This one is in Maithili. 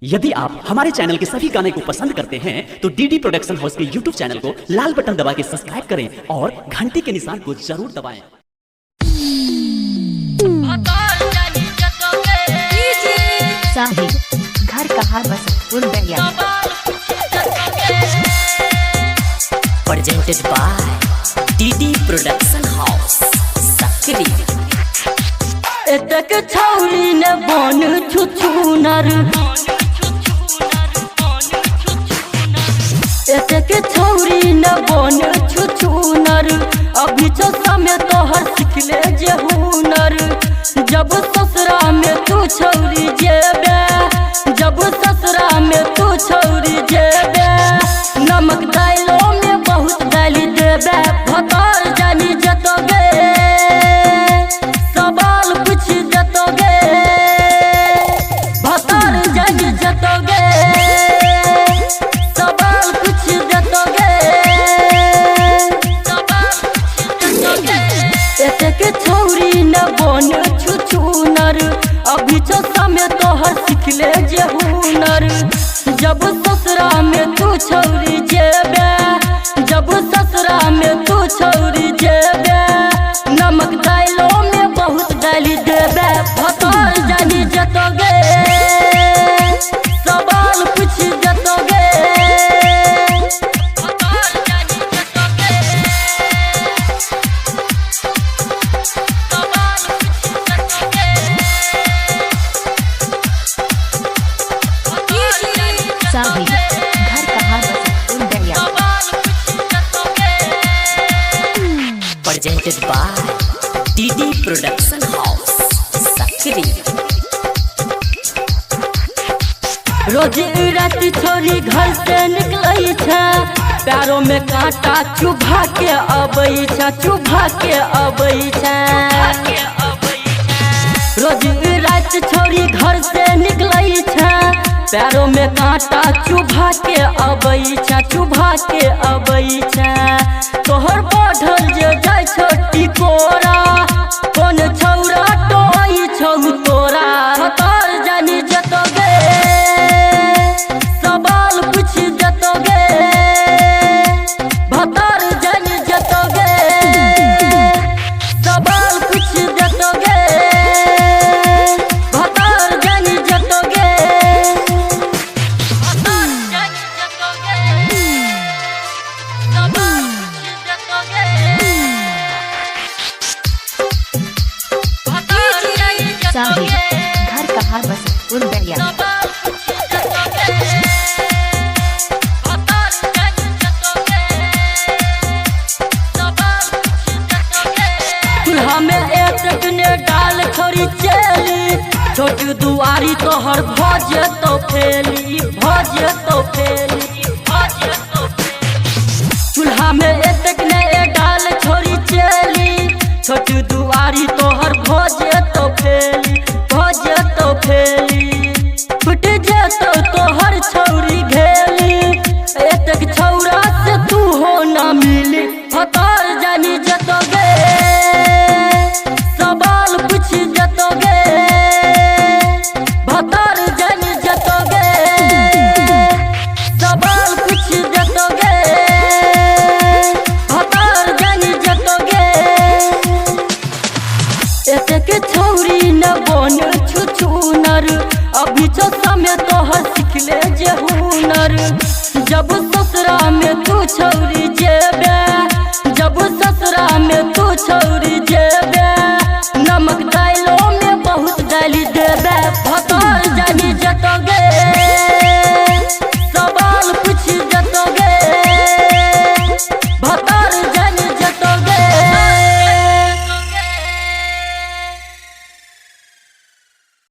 यदि आप हमारे चैनल के सभी गाने को पसंद करते हैं तो डीडी प्रोडक्शन हाउस के यूट्यूब चैनल को लाल बटन दबा के सब्सक्राइब करें और घंटी के निशान को जरूर दबाएं। साहिब घर कहाँ Basatpur Ballia. Presented by DD Production House, Sakri. एतक छौरी ने बन छुछुनर, एतक छौरी ने बन छुछुनर। अभी छो समय तोहर सिखले जे हुनर। जब ससुरा में तू छौरी जेबे, जब ससुरा में तू छौरी जेबे, नमक दाइलो में बहुत डाली देबे। भतर जानी जतोगे, सवाल पूछ जतोगे, भतर जानी जतोगे, सवाल पूछ जतोगे। एतेक छौरी न बन छुछुनर, अभी छो समय तोहर सिखले जे हुनर। जब ससुरा में तू छौरी जेबे, जब ससुरा में तू छौरी जेबे, नमक दाइलो में बहुत डाली देबे। भतर जानी जतोगे, सवाल पूछ जतोगे। साहिब घर कहाँ Basatpur Ballia. Presented by DD Production House, Sakri. रोज रात छोरी घर से निकलै छै, पैरों में कांटा चुभा के अबै छै, चुभा के अबै छै। रोज रात छोरी घर से निकलै छै, पैरों में कांटा चुभा के अबै छै, चुभा के अबै छै। तोहर बढ़ल जे जाइ छौ टिकोरा, कोन छौरा टोइ छौ तोरा। भतर जानी जतोगे, सवाल पूछ जतोगे, भतर जानी जतोगे, सवाल पूछ जतोगे, भतर जानी जतोगे। साहिब घर कहाँ बसतपुर बलिया। चूल्हा में एक ने डाल छोरी चली, छोट दुआरी तोहर भज तो फेली, भज तो फेली। चूल्हा में एक ने डाल छोरी चली, छोट दुआरी तोहर भज तो फेली, भज तो फेली। फुट जेतो तोहर छौरी घेली, एतेक छौरा से तू हो ना मिली। भतर जानी जतोगे, सवाल पूछ जतोगे, भतर जानी जतोगे, सवाल पूछ जतोगे, भतर जानी जतोगे। एतेक छौरी न बन छुछुनर, अभी छो समय तोहर सिखले जे हुनर। जब ससुरा में तू छौरी जेबे,